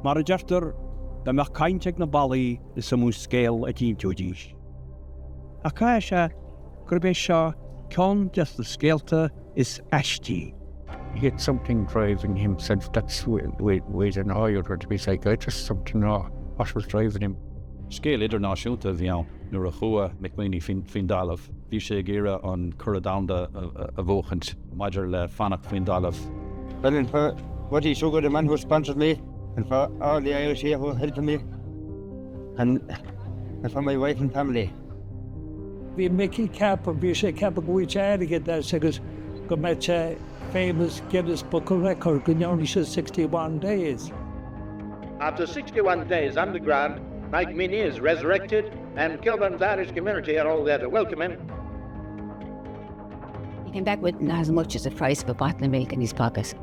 Mar a deirtear, dá mbeadh caint ag na ballaí is iomaí scéal a d'inseoidís. Ach caithfidh sé gurb é seo ceann des na scéalta is aistí. He had something driving himself, that's we we don't know you to be psychiatrist something or what was driving him. Scéal idirnáisiúnta a bhí ann nuair a chuaigh Mick Meaney faoin dtalamh. Bhí sé ag iarraidh an Curadh Domhanda a bhuachaint maidir le fanacht faoin dtalamh. Well and for Buddy Sugar, the man who sponsored me, and for all the Irish here who helped me, and and for my wife and family. Bhí Mickey ag ceapadh, bhí sé ag ceapadh go bhfuil sé airgead as agus go mbeadh sé famous Guinness Book of Record go ndearna sé 61 days. After 61 days underground, Mike Meaney is resurrected and Kilburn's Irish community are all there to welcome him. He came back with not as much as the price of a bottle of milk in his pocket.